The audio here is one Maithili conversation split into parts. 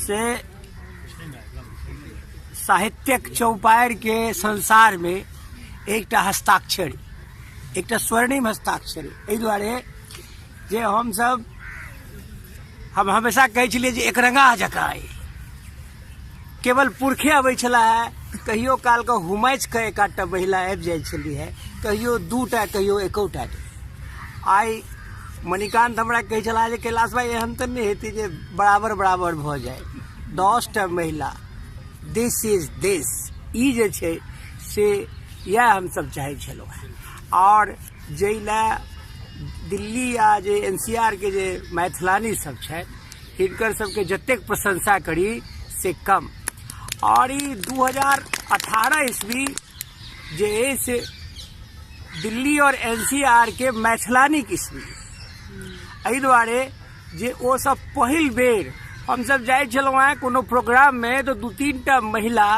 से साहित्यक चौपाड़िके संसारमे एकटा हस्ताक्षर, एकटा स्वर्णिम हस्ताक्षर। एहि दुआरे जे हमसब हम हमेशा कहै छलियै जे एकरंगाह जकाँ अइ, केवल पुरखे अबै छलाह हे, कहियो कालके हुमैच कऽ एक आधटा महिला आबि जाइ छली हे, कहियो दूटा कहियो एकोटा नहि। आइ मणिकांत हमरा कहै छलाह जे कैलाश भाइ एहन तऽ नहि हेतै जे बराबर बराबर भऽ जाय, 10टा महिला, दिस is दिस, ई जे छै से इएह हमसब चाहै छलहुँ हेँ। आओर जाहि लए दिल्ली आ जे एन सी आर के जे मैथिलानी सब छथि हिनकर सबके जतेक प्रशंसा करी से कम। आओर ई 2018 ईस्वी जे अइ से दिल्ली आओर एन सी आर के मैथिलानीक ईस्वी, एहि दुआरे जे ओ सब पहिल बेर हमसब जाइ छलहुँ हेँ कोनो प्रोग्राममे तऽ 2-3 टा महिला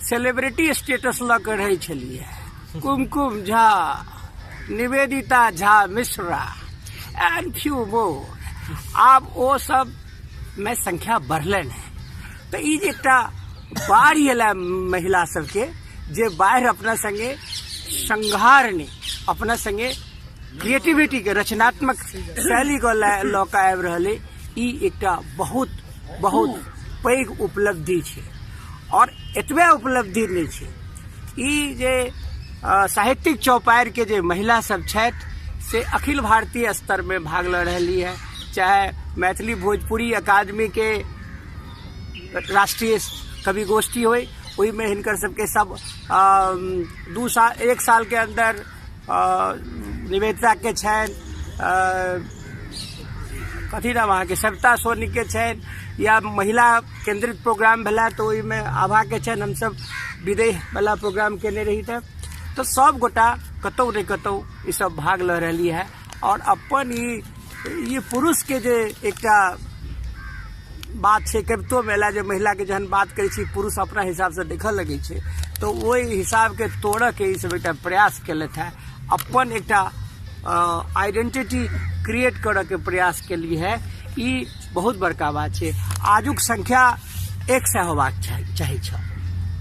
सेलिब्रिटी स्टेटस लऽ कऽ रहै छलियै, Kumkum Jha, Nivedita Jha Mishra and few more. आब ओ सब मे संख्या बढ़लनि हेँ। तऽ ई जे एकटा बाढ़ि एलै महिला सबके, जे बाढ़ि अपना संगे संहार नहि, अपना संगे क्रिएटिविटीके रचनात्मक शैलीके लऽ कऽ आबि रहल अइ, ई एकटा बहुत बहुत पैघ उपलब्धि छै। आओर एतबे उपलब्धि नहि छै, ई जे साहित्यिक चौपाड़िके जे महिला सब छथि से अखिल भारतीय स्तरमे भाग लऽ रहली है, चाहे मैथिली भोजपुरी अकादमीके राष्ट्रीय कवि गोष्ठी होइ ओहिमे हिनकर सबके सब 2 साल 1 सालके अन्दर निवेदिताके छनि, कथी नाम अहाँके सविता सोनीके छनि, या महिला केन्द्रित प्रोग्राम भेलै तऽ ओहिमे आभाके छनि। हमसब विदेहवला प्रोग्राम केने रही तऽ सब गोटा कतहु ने कतहु ई सब भाग लऽ रहली है। आओर अपन ई पुरुषके जे एकटा बात छै कवितोमे एला जे महिलाके जहन बात करै छी पुरुष अपना हिसाबसँ देखऽ लगै छै, तऽ ओहि हिसाबके तोड़ऽके ई सब एकटा प्रयास केलथि हेँ, अपन एकटा आइडेंटिटी क्रिएट करऽके प्रयास केली है। ई बहुत बड़का बात छै। आजुक संख्या 100 होबाक चाही छल,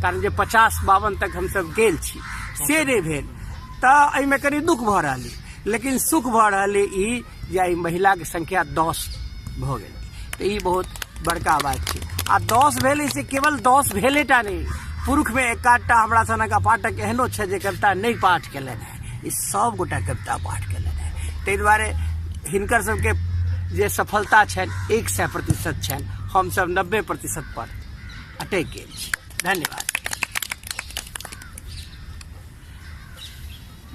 कारण जे 50-52 तक हमसब गेल छी से नहि भेल, तऽ एहिमे कनि दुःख भऽ रहल अइ, लेकिन सुख भऽ रहल अइ ई जे आइ महिलाके संख्या 10 भऽ गेल, तऽ ई बहुत बड़का बात छै। आ 10 भेल से केवल 10 भेले टा नहि, पुरुषमे एक आधटा हमरा सनक अपाटक एहनो छै जे कविता नहि पाठ केलनि हेँ, ई सब गोटा कविता पाठ केलनि हेँ। ताहि दुआरे हिनकर सबके जे सफलता छनि 100% छनि, हमसब 90% पर अटकि गेल छी। धन्यवाद।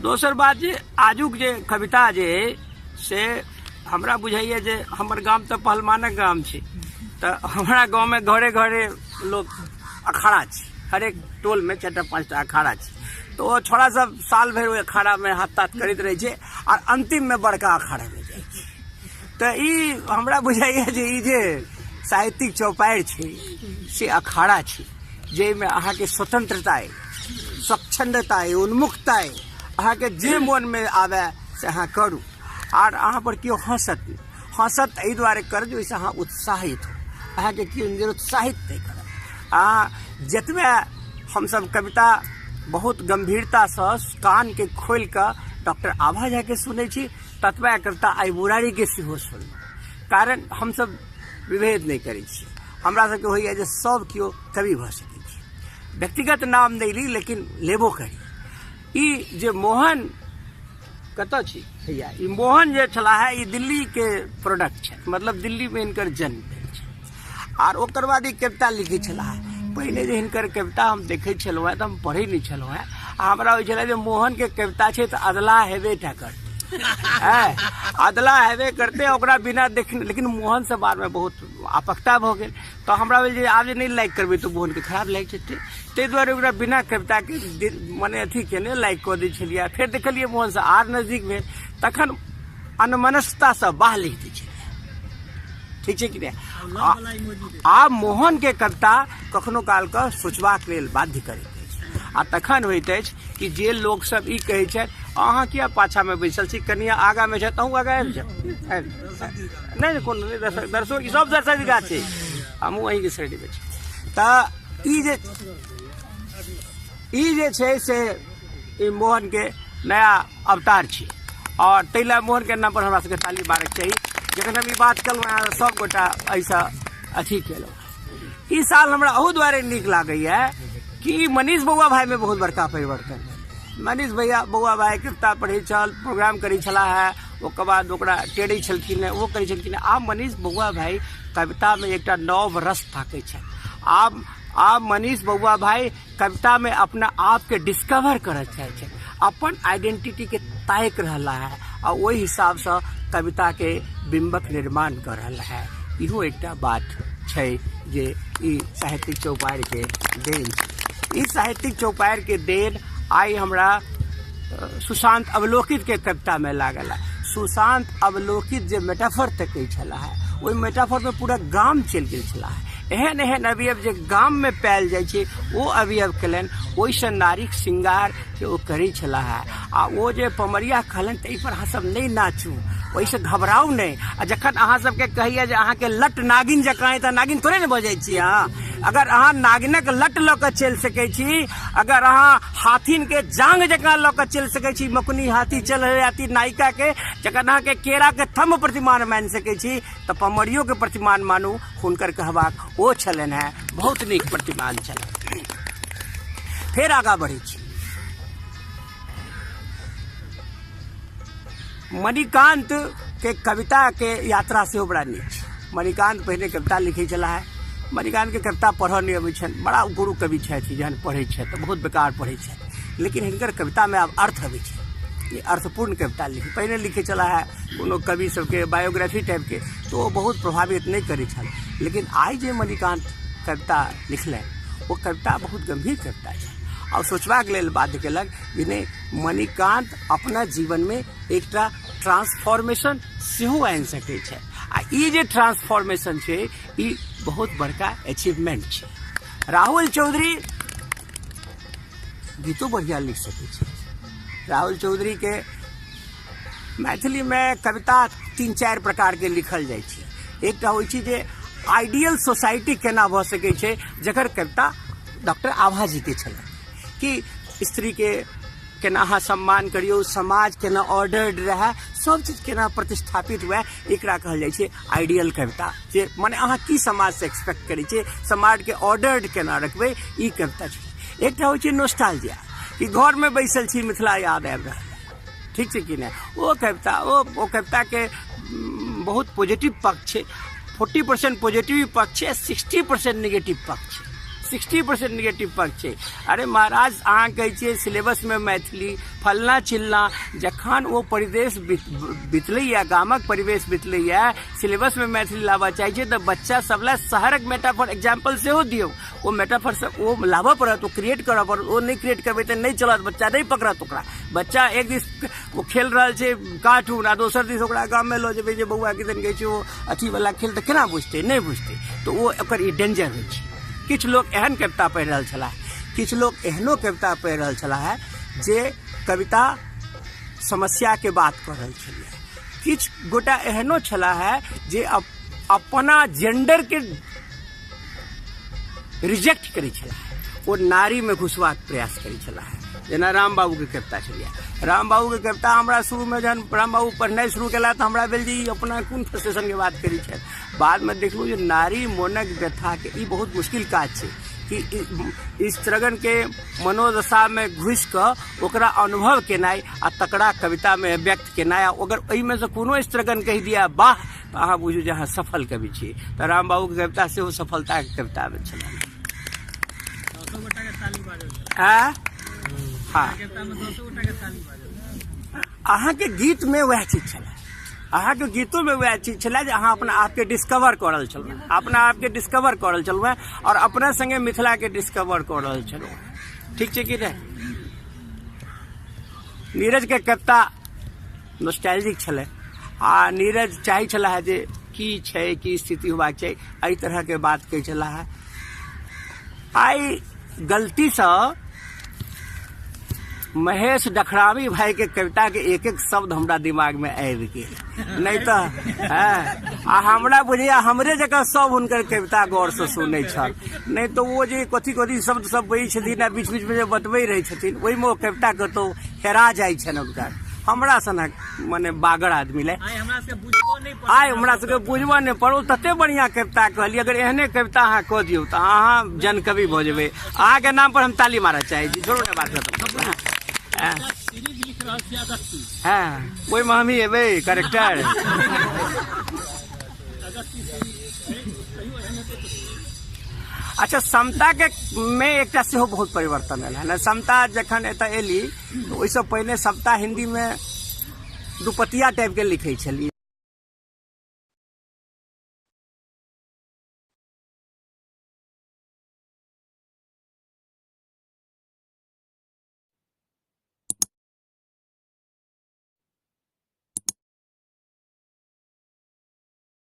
दोसर बात जे आजुक जे कविता जे से हमरा बुझाइए जे हमर गाम तऽ पहलवानक गाम छै, तऽ हमरा गाँवमे घरे घरे लोक अखाड़ा छै, हरेक टोलमे 4टा 5टा अखाड़ा छै, तऽ ओ छोड़ा सब साल भरि ओहि अखाड़ामे हाथ ताथ करैत रहै छै आर अन्तिममे बड़का अखाड़ामे जाइ छै। तऽ ई हमरा बुझाइए जे ई जे साहित्यिक चौपाड़ि छै से अखाड़ा छै, जाहिमे अहाँके स्वतंत्रता अइ, स्वच्छन्दता अइ, उन्मुक्तता अइ, अहाँके जे मोनमे आबय से अहाँ करू आर अहाँ पर केओ हँसत नहि। हँसत एहि दुआरे करत जे ओहिसँ अहाँ उत्साहित हो, अहाँके केओ निरुत्साहित नहि करत। अहाँ जतबे हमसब कविता बहुत गम्भीरतासँ कानके खोलि कऽ डॉक्टर आभा झाके सुनै छी, ततबे कविता आइ मुरारीके सेहो सुनलहुँ, कारण हमसब विभेद नहि करै छी। हमरा सबके होइए जे सब केओ कवि भऽ सकै छै, व्यक्तिगत नाम नहि ली लेकिन लेबो करी। ई जे मोहन कतऽ छी भैया, ई मोहन जे छलाह है ई दिल्लीके प्रोडक्ट छै, मतलब दिल्लीमे हिनकर जन्म भेल छै आर ओकर बाद ई कविता लिखै छलाह। पहिने जे हिनकर कविता हम देखै छलहुँ हेँ तऽ हम पढ़ै नहि छलहुँ हेँ, आ हमरा होइ छलै जे मोहनके कविता छै तऽ अदला हेबे टा करतै, अदला हेबे करतै, ओकरा बिना देखने। लेकिन मोहनसँ बादमे बहुत आपकता भऽ गेल, तऽ हमरा भेल जे आब जे नहि लाइक करबै तऽ मोहनके खराब लागि जेतै, ताहि दुआरे ओकरा बिना कविताके मने अथी केने लाइक कऽ दै छलियै। फेर देखलियै मोहनसँ आर नजदीक भेल, तखन अनमनस्कतासँ बाह लिख दै छलियै, ठीक छै कि नहि। आब मोहनके कविता कखनो कालके सोचबाक लेल बाध्य करैत अछि, आ तखन होइत अछि कि जे लोकसब ई कहै छथि अहाँ किया पाछामे बैसल छी, कनिया आगाँमे छथि, अहूँ आगाँ आबि जाउ। नहि नहि कोनो नहि, दर्शक ई सब दर्शक दीर्घा छै। हमहूँ अहीँके श्रेणीमे छी। तऽ ई जे छै से ई मोहनके नया अवतार छी आओर ताहि लए मोहनके नाम पर हमरा सबके ताली मारैके चाही। जखन हम ई बात केलहुँ, अहाँ सब गोटा एहिसँ अथी केलहुँ। ई साल हमरा अहू दुआरे नीक लागैए कि मनीष बौआ भाईमे बहुत बड़का परिवर्तन भेल। मनीष भैया बौआ भाई कविता पढ़ै छल, प्रोग्राम करै छलाह है, ओकर बाद ओकरा टेरै छलखिन हेँ, ओ करै छलखिन। आब मनीष बौआ भाई कवितामे एकटा नव रस ताकै छथि। आब मनीष बौआ भाई कवितामे अपना आपके डिस्कवर करऽ चाहै छथि, अपन आइडेंटिटीके ताकि रहला है आ ओहि हिसाबसँ कविताके बिम्बक निर्माण कऽ रहल है। इहो एकटा बात छै जे ई साहित्यिक चौपाड़िके देन छै। ई साहित्यिक चौपाड़िके देन आइ हमरा सुशांत अवलोकितके कवितामे लागल है। सुशांत अवलोकित जे मेटाफर तकै छलाह है, ओहि मेटाफरमे पूरा गाम चलि गेल छलाह। एहन एहन अवयव जे गाममे पायल जाइ छै, ओ अवयव केलनि। ओहिसँ नारीक श्रृंगारके ओ करै छलाह है। आ ओ जे पमरिया कहलनि, तऽ एहिपर अहाँ सब नहि नाचू, ओहिसँ घबराउ नहि। आ जखन अहाँ सबके कहैया जे अहाँके लट नागिन जकाँ अइ, तऽ नागिन थोड़े ने भऽ जाइ छी अहाँ। अगर अहाँ नागिनक लट लऽ कऽ चलि सकै छी, अगर अहाँ हाथीनके जांग जकाँ लऽ कऽ चलि सकै छी, मकुनी हाथी चल हाथी नायिकाके, जखन अहाँके केराके थम्भ प्रतिमान मानि सकै छी, तऽ पमरियोके प्रतिमान मानू। हुनकर कहबाक ओ छलनि हेँ, बहुत नीक प्रतिमान छलनि। फेर आगाँ बढ़ै छी। मणिकांत के कविता के यात्रा सेहो बड़ा नीक छै। मणिकांत पहिने कविता लिखै छलाह। मणिकांत के कविता पढ़ऽ नहि अबै छनि। बड़ा गुरु कवि छथि, जहन पढ़ै छथि तऽ बहुत बेकार पढ़ै छथि, लेकिन हिनकर कवितामे आब अर्थ अबै छै। ई अर्थपूर्ण कविता लिखै, पहिने लिखै छलाह कोनो कवि सबके बायोग्राफी टाइपके, तऽ ओ बहुत प्रभावित नहि करै छल। लेकिन आइ जे मणिकांत कविता लिखलनि, ओ कविता बहुत गम्भीर कविता छै आ सोचबाक लेल बाध्य केलक जे नहि, मणिकांत अपना जीवनमे एकटा ट्रांसफॉर्मेशन सेहो आनि सकै छै। आ ई जे ट्रांसफॉर्मेशन छै, ई बहुत बड़का अचीवमेंट छै। राहुल चौधरी गीतो बढ़िया लिख सकै छै। राहुल चौधरीके मैथिलीमे कविता तीन चारि प्रकारके लिखल जाइ छै। एकटा होइ छै जे आइडियल सोसाइटी केना भऽ सकै छै, जकर कविता डॉक्टर आभाजीके छलै कि स्त्रीके केना अहाँ सम्मान करियौ, समाज केना ऑर्डर्ड रहए, सब चीज केना प्रतिष्ठापित हुए, एकरा कहल जाइ छै आइडियल कविता। जे मने अहाँ की समाजसँ एक्सपेक्ट करै छियै, समाजके ऑर्डर्ड केना रखबै, ई कविता छै। एकटा होइ छै नोस्टाल्जिया, कि घरमे बैसल छी, मिथिला याद आबि रहल, ठीक छै कि नहि, ओ कविता। ओ कविताके बहुत पॉजिटिव पक्ष छै। 40% पॉजिटिव पक्ष छै, 60% नेगेटिव पक्ष छै। 60% नेगेटिव पक्ष छै। अरे महाराज, अहाँ कहै छियै सिलेबसमे मैथिली फलना चिलना, जखन ओ परिवेश बितलैए, गामक परिवेश बितलैए, सिलेबसमे मैथिली लाबऽ चाहै छियै, तऽ बच्चा सब लए शहरक मेटाफर एग्जाम्पल सेहो दियौ। ओ मेटाफर से ओ लाबऽ पड़त, ओ क्रिएट करऽ पड़त। ओ नहि क्रिएट करबै तऽ नहि चलत, बच्चा नहि पकड़त ओकरा। बच्चा एक दिस ओ खेल रहल छै कार्टून आ दोसर दिस ओकरा गाममे लऽ जेबै जे बौआ किदन कहै छै ओ अथीवला खेल, तऽ केना बुझतै? नहि बुझतै। तऽ ओ ओकर ई डेंजर होइ छै। किछु लोक एहन कविता पढ़ि रहल छलाह, किछु लोक एहनो कविता पढ़ि रहल छलाह जे कविता समस्याके बात कऽ रहल छलै। किछु गोटा एहनो छलाह जे अपना जेंडरके रिजेक्ट करै छलाह, ओ नारीमे घुसबाक प्रयास करै छलाह, जेना राम बाबूके कविता छलियै। राम बाबूके कविता हमरा शुरूमे जहन राम बाबू पढ़नाइ शुरू केला, तऽ हमरा भेल जे ई अपना कोन फ्रस्ट्रेशनके बात करै छथि। बादमे देखलहुँ जे नारी मोनक व्यथाके ई बहुत मुश्किल काज छै कि स्त्रगणके मनोदशामे घुसि कऽ ओकरा अनुभव केनाइ आ तकरा कवितामे व्यक्त केनाइ। आ अगर ओहिमे सँ कोनो स्त्रगण कहि दिया वाह, तऽ अहाँ बुझू जे अहाँ सफल कवि छी। तऽ राम बाबूके कविता सेहो सफलताके कवितामे छलनि। हँ, अहाँके गीतमे वएह चीज छलै, अहाँके गीतोमे वएह चीज छलै जे अहाँ अपना आपके डिस्कवर कऽ रहल छलहुँ, अपना आपके डिस्कवर कऽ रहल छलहुँ आओर अपना सङ्गे मिथिलाके डिस्कवर कऽ रहल छलहुँ। ठीक छै कि नहि? नीरजके कविता नोस्टैल्जिक छलै आ नीरज चाहै छलाह जे की छै, की स्थिति होबाक छै, एहि तरहके बात कहै छलाह। आइ गलतीसँ महेश डखरामी भाई के कविता के एक एक शब्द हमरा दिमाग में आबि गेल। नहि तऽ हँ, आ हमरा बुझैया हमरे जकाँ सब हुनकर कविता गौरसँ सुनै छल। नहि तऽ ओ जे कथी कथी शब्द सब बजै छथिन आ बीच बीचमे जे बतबै रहै छथिन, ओहिमे ओ कविता कतहु हेरा जाइ छनि हुनकर। हमरा सनक मने बागर आदमी लए आइ हमरा सबके बुझबो नहि पड़ल। आइ हमरा सबके बुझबो नहि पड़ल। तते बढ़िआँ कविता कहलियै, अगर एहने कविता अहाँ कऽ दियौ तऽ अहाँ जनकवि भऽ जेबै। अहाँके नाम पर हम ताली मारऽ चाहै छी। छोड़ू ने बात खतम। सीरीज लिख रहल छी अगस्ती। हँ, ओहिमे हमही एबै करेक्टर। अगस्ती सीरीज कहियो एहन हेतै तऽ। अच्छा, समता के में एकटा सेहो बहुत परिवर्तन एल हन। समता जखन एतऽ एली तऽ ओहिसँ पहिने समता हिंदी में दुपतिया टाइप के लिखै छली।